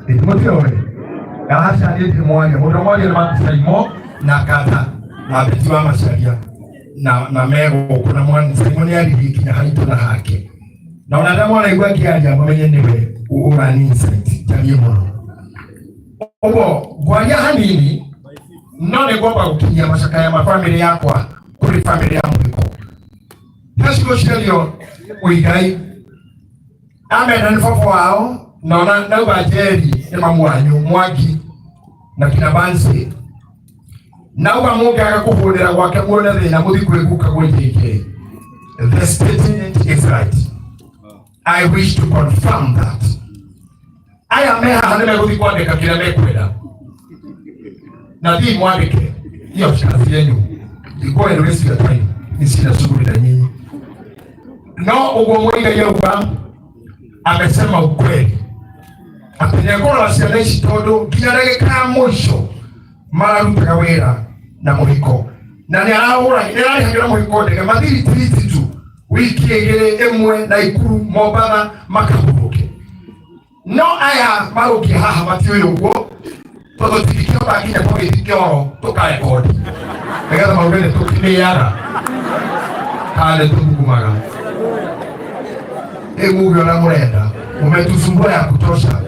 Mũtiũĩ aca niĩ ndirĩ mwaria mũndũ mwaria nĩ Masaimo na Kata na Beti wa Macharia na megũkũ na mwana Saimo nĩ aririe nginya haitũ na hake na ona rĩrĩa mwanaigua ngĩaria mũmenye nĩwe ũrani insight njarie mũno ũguo ngwaria hanini no nĩ ngwamba gũkinyia macakaya ma bamĩrĩ yakwa kũrĩ bamĩrĩ ya mũhiko nacio ciario mũigai amenda nĩ baba wao na ona nauga Njeri nĩ mamu wanyu Mwangi na kina Bansi nauga mũngĩaga kũhũnĩra gwake muone thĩna mũthi kwĩ guka gwĩ JK. The statement is right. I wish to confirm that aya me haha nĩ megũthiĩ kwandĩka kĩrĩa mekwenda na thiĩ mwandĩke hiyo kazi yenu. Go and waste your time. Ni sina shughuli na nyinyi. No ũguo mũigai auga amesema ukweli atĩ nĩekũrora ciana ici tondũ nginya ndagĩka ya mũico mararutaga wĩra na mũhiko na nĩarahũra nĩararĩhagĩra mũhiko ndege mathiritirithi tu wiki igĩrĩ ĩmwe Naikuru Mombatha makahurũke no aya marũkie haha matiũĩ ũguo tondũ tingĩkĩhota nginya tũgĩthi kĩoro tũkarekodi nĩgetha mauge nĩ tũkĩrĩaga kana nĩ tũthugumaga ĩ muge ũrĩa mũrenda mũmetusumbua ya kutosha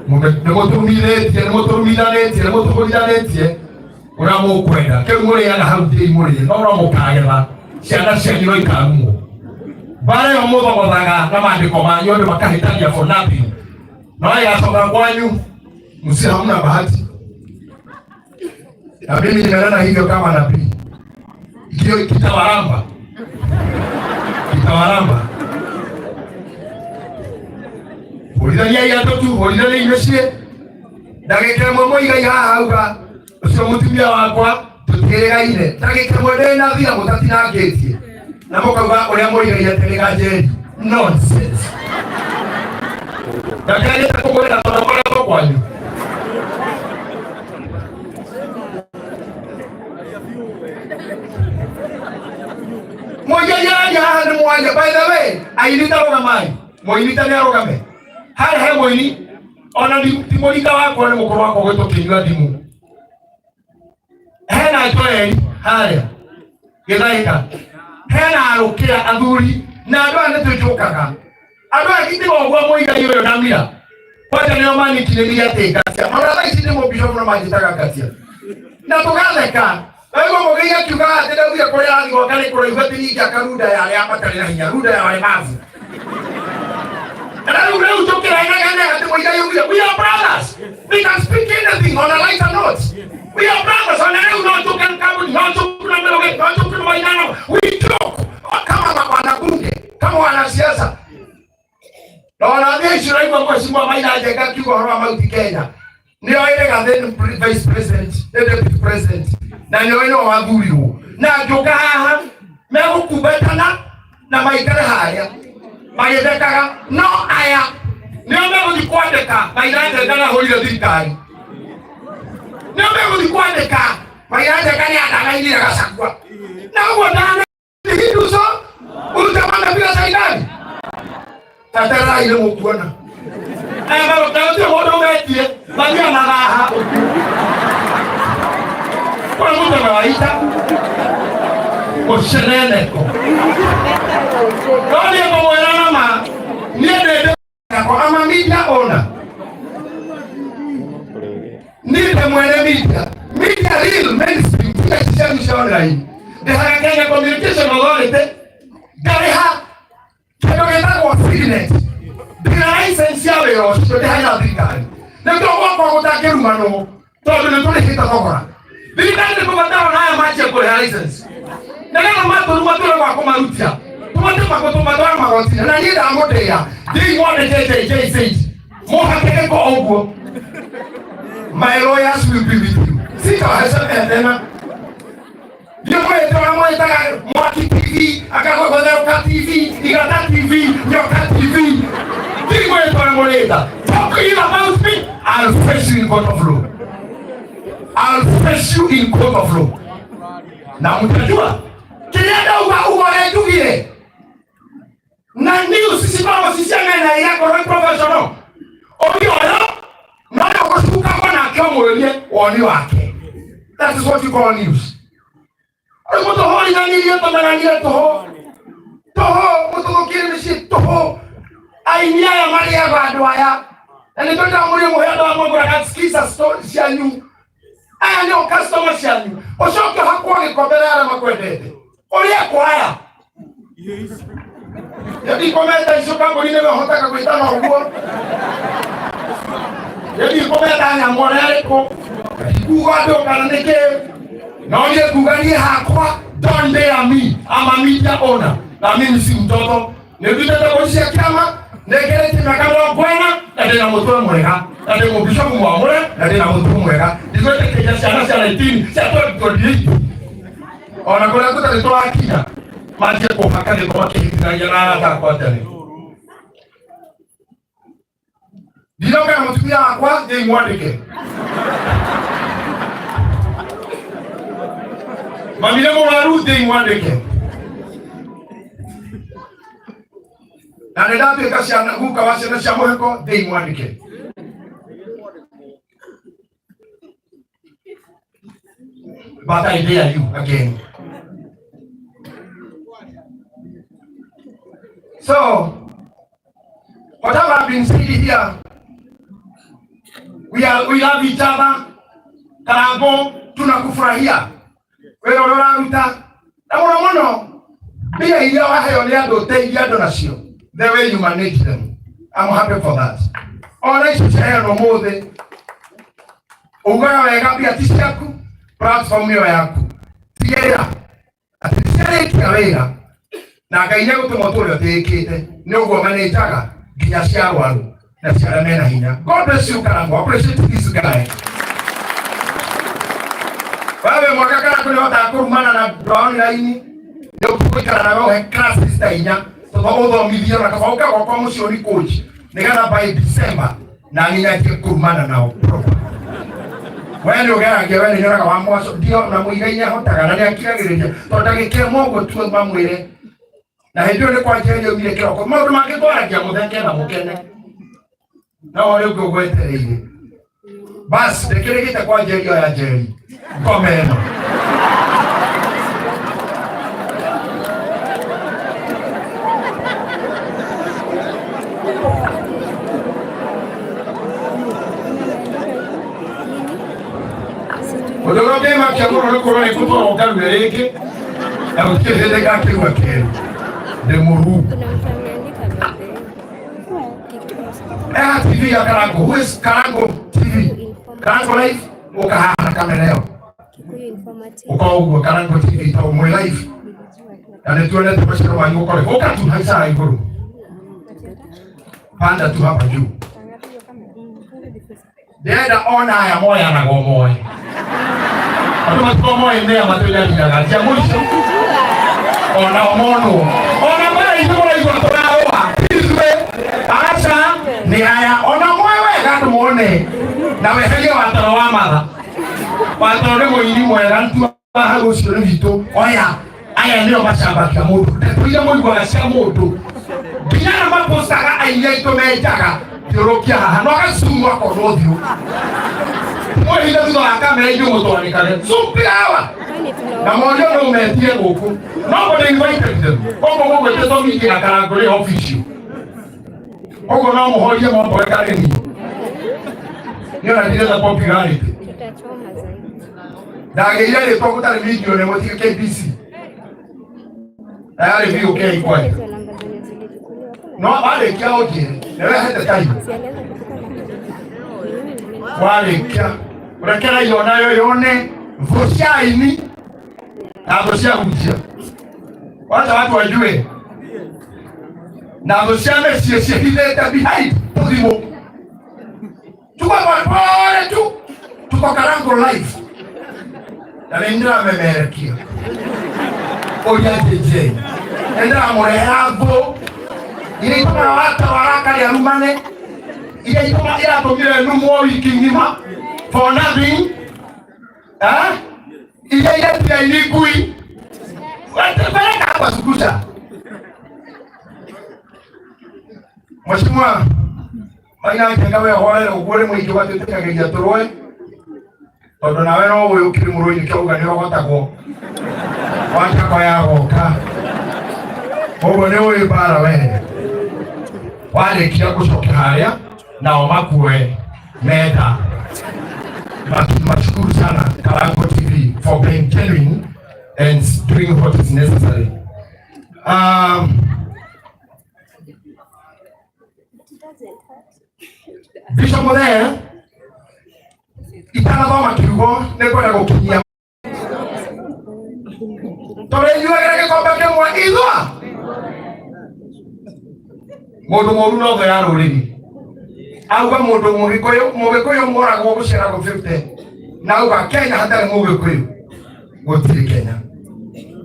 nĩ mũtũrumithĩtie nĩ mũtũrumithanĩtie nĩ mũtũgũrithanĩtie ũrĩa mũkwenda kĩu mũrĩaga hau thĩi mũrĩe no no mũkagetha ciana cianyu no ikarumwo mbara ĩyo mũthogothaga na maandĩko manyu andũ makahĩtania for nothing no ĩgacoka kwanyu msi hamna bahati na mimi nimenena hivyo kama nabii hiyo kitawaramba kitawaramba hũrithania iratũ tu hũrithania mĩciĩ ndagĩka ĩmwe mũigai haha auga ũcio mũtumia wakwa tũtigĩrĩgaine ndagĩka ĩmwe ndĩ na thira mũtatinangĩtie na mũkauga ũrĩa mũigai atĩrĩga njeri nonsense ndakĩagĩte kũmwĩra tondũ ngoretwo kwanyu mũigai araria haha nĩ mwaria by the way aini tarũgamai mũini ta nĩarũgame harĩa he mũini ona ti mũrika wakwa nĩ mũkũrũ wakwa gwĩtwo kĩnyua thimũ hena Joeli harĩa gĩthaika hena arũkĩra athuri na andũ aya nĩ tũnjũkaga andũ aya githĩ ũguo mũigai ũyũ na mira kwanja nĩo manikinĩria atĩ ngatia ona thaa ici nĩ mũbishopu na manjĩtaga ngatia na tũgatheka Kwa mũgĩi akiuga atĩ ndaugire kũrĩa arathiĩ gwaka nĩ kũraihu atĩ ningĩ runda ya arĩa matarĩ na hinya runda ya walemavu na rĩu rĩu tũkĩrenagane atĩ mũigai augire we are brothers we can speak anything on a lighter note we are brothers ona rĩu no tũke kambuni no tũke na mĩrogo no tũke na mainano we joke kama wanabunge kama wanasiasa na ona thĩ icio ũraigua mheshimiwa Maina Njenga akiuga ũhoro wa Mount Kenya nĩo ĩrĩ gathĩ nĩ vice president nĩ deputy president na nĩo nĩo wathurirwo na ngĩũka haha megũkumbatana na maikare harĩa magĩthekaga no aya nĩo megũthiĩ kwandĩka Maina Njenga nĩahũrire thirikari nĩo megũthiĩ kwandĩka Maina Njenga nĩandagainire Gachagua na ũguo ndana Hindu so utamana bila saidani taterai nĩ mũkuona aya gũtirĩ mũndũ ũmetie mathianaga haha kwa mũndũ amewaita mũceneneko no niĩ ngũmwĩra na ma niĩ ndĩ ndĩ ama media owner niĩ ndĩ mwene media media real mainstream tiga ici cianyu cia online ndĩhaga Kenya Communication Authority ngarĩha kĩndũ gĩtagwo Signet ndĩna license ya wĩra ũcio ndĩhaga thirikari nĩkĩo gwakwa gũtangĩrumanwo tondũ nĩ tũrĩhĩte thogora thirikari nĩ kũbatara ona aya manjie kũrĩha license nĩgetha matũruma tũre gwa kũmarutia tũmate tũmatware magoti-inĩ na niĩ ndamũtĩĩa thiĩi mwandĩke JJ said mũhake gĩko ũguo my lawyers will be with you sitawahesemea tena ndio mwete ũrĩa mwĩtaga mwaki TV akagũgũtherũka TV igata TV nyoka TV thiĩ mwĩte ũrĩa mũrĩta talk ill about me I'll face you in court of law I'll face you in court of law na mtajua kĩrĩa ndauga uga ũrĩa njugire na news cikoragwo ci cia ng'enda irakorwo i professional ũgĩ ũyũ Ũmũrie woni wake. That is what you call news. Rĩu mũtũhũrithanĩrie tũmenanire tũhũ tũhũ, mũtũthũkĩrie mĩciĩ tũhũ. Aini aya marĩaga andũ aya, na nĩ twendaga mũrĩe mũhe andũ aya magũraga skiza story cianyu. Aya nĩo customer cianyu. Ũcoke hakwo gĩko mbere ya arĩa makwendete ũrĩa kwaya Ndikometa icio kambuni nĩwe ũhotaga gwĩtana ũguo. Ndikometa nyamũ ũrĩa ĩrĩkũ kuga andũ kana nĩkĩ, no niĩ kuga niĩ hakwa, don't dare me. I'm a media owner na mimi si mtoto. Nĩndutĩte mbũri cia kĩama, nĩngeretie mĩaka 40, na ndĩna mũtwe mwega, na ndĩ mũbishopu mwamũre, na ndĩna mũtwe mwega. Ndigwĩtĩkĩria ciana cia 19, cia 2028, ona kũrĩa tũtarĩ tũrakinya, manjie kũhaka gĩko makĩhitithagia na arata akwa tene. Ndinoka na mũtumia wakwa thĩi mwandĩke mami nĩ mũrwaru, thĩi mwandĩke, na nĩ ndatuĩka ciana guka wa ciana cia mũheko, thĩi mwandĩke. But I dare you again. So, whatever I've been saying here, we love each other. Karango, tunakufurahia. Wĩra ũrĩa ũraruta. Na mũno mũno, mbia iria waheo nĩ andũ ũteithie andũ nacio. The way you manage them. I'm happy for that. Ona icio ciaheanwo ũmũthĩ, ugaga wega mbia ti ciaku, platform ĩyo yaku. Tigĩrĩra atĩ nĩ ciarĩkia wĩra na Ngai nĩ egũtũma ũtũũre ũtĩĩkĩte nĩ ũguo manĩnjaga nginya cia arwaru na cia arĩa mena hinya. God bless you, Karango. Appreciate this guy. Wewe mwaka Karango nĩ hotaga kũrumana na brown line, nĩ ũgũikara nawe ũhe classes ta inya ũthomithie na kaba ũka gwakwa mũciĩ ũri coach nĩgetha by December na niĩ nyanjie kũrumana nao proper. We nĩ ũgeragia, we nĩ nyonaga wa mwaco ndio na mũigai nĩ ahotaga na nĩ akiragĩrĩria tondũ ndagĩka ĩmwe ũguo tu mamwĩre na hĩndĩ ĩyo nĩ kwanjĩrĩria umire kĩroko maũndũ mangĩ twaragia mũtheke na mũkene no ũrĩa ũngĩ ũgwetereire bas ndĩkĩrĩgĩte kwanjĩrĩria ya njeri ngome ĩno. Ũndũ ũrĩa ũngĩmakia mũno nĩ kuona nĩ kũtwarwo ngarure rĩngĩ na gũtirĩ hĩndĩ ngakĩigua kĩeru ndĩ mũruu. Kuna mtu ameandika by the way. Eha TV ya Karango. Who is Karango TV? Karango Live ukahaha na kamera ĩyo. Kikuyu informative. Ũkorwo ũguo Karango TV to mwĩ live na nĩ tuonete maciaro manyu ũkore ũka tu haicaga igũrũ, panda tu hapa juu. Ndĩrenda ona aya moyanaga moe andũ matikorwo moĩ nĩa matũnyariraga cia mũico ona monwo ona mara ithu mũraigua tũrarũa ithuĩ aca nĩ aya ona moe wega andũ mone na weherie watoro wa matha watoro nĩ mũini mwega ntua hau ũcio nĩ witũ. Oya aya nĩo macambagia mũndũ, ndeto iria mũiguaga cia mũndũ nginya arĩa mapostaga aini aitũ menjaga thiũrũkia haha no agacumu akonwo ũthiũ mwĩhithe thutha wa kamera ithuĩ mũtwanĩkage cumbi hawa Kwani tuna na morio no metie gũkũ. Nobody invited them. Koguo mũgwĩtĩtwo meeting na Karango rĩ official, koguo no mũhorie momboe karĩni nĩ ona ndirenda popularity. Tutachoma zaidi. Ndagĩire rĩtwa gũtarĩ video nĩ mũtige KBC na yarĩ VOK kwanja. Hizo namba zenye zilichukuliwa kuna No warĩkia ũnjĩre nĩ wehete time. si alianza kutoka na mimi Warĩkia ũrekera onayo yone thũ cia aini na thũ cia hunjia, wacha watu wajue, na thũ cia mĩciĩ ciĩhithĩte behind tũthimũ. Tuko pole tu, tuko Karango Live na nĩ ndĩramemerekia ũria JJ, nĩ ndĩramũrehera thũ iria itũmaga watawara karĩa rumane, iria itũma iratũmire numwo wiki ng'ima for nothing, eh? Iria iretia ini ngui peleka hapa sukuta. Mheshimiwa Maina Njenga, we horere ũguo rĩ mũingĩ watwĩtĩkagĩria tũrũe. Tondu nawe no ũĩ ũkĩrĩ mũrũi nĩkĩo uga nĩ ũrogotagwo wanjakwa yagoka ũguo nĩ ũĩ mbara we warĩkia gũcokia harĩa nao makue metha. Mashukuru sana Karango TV for being genuine and doing what is necessary. Bishop Muthee itanathoma kiugo nĩ ngwenda gũkinyia tũrĩnyuagĩra gĩkombe kĩmwe ithua mũndũ mũru no thũ ya rũrĩrĩ auga mũndũ mũgĩkũyũ mũgĩkũyũ moragwo gũceragwo 50 na auga Kenya hatarĩ mũgĩkũyũ gũtirĩ Kenya.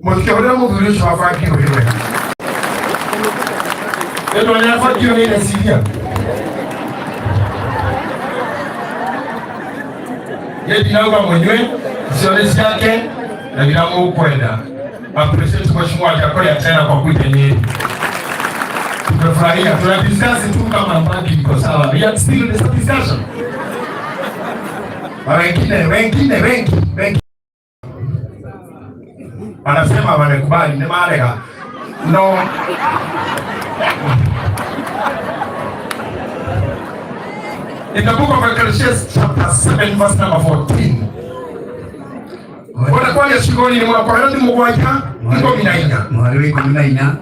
Mũtikĩhũrĩre mũthuri ũcio wa bangi rũhĩ wega nĩ ndona bangio nĩ ndeciria ndinauga mũnyue icio nĩ ciake na ngira mũkwenda. Appreciate Mheshimiwa Jakoya tena kwa kuja Nyeri. Tumefurahia, tuna discuss tu kama bangi iko sawa. We are still in this discussion. Na wengine wengine wengi wengi wanasema wamekubali, ni marega no. In the book of Ecclesiastes chapter 7 verse number 14. Bwana kwaria ciugo nini mũno kwa Herodi mũgwanja 14. Mweri wa 14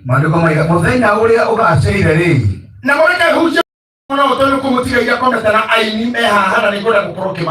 maandĩko maiga mũthenya ũrĩa ũgacĩire rĩ Na mũreke hunjia mũno tondũ kũmũtigaire komete na aini me haha na nĩngwenda gũkorwo ngĩmaria.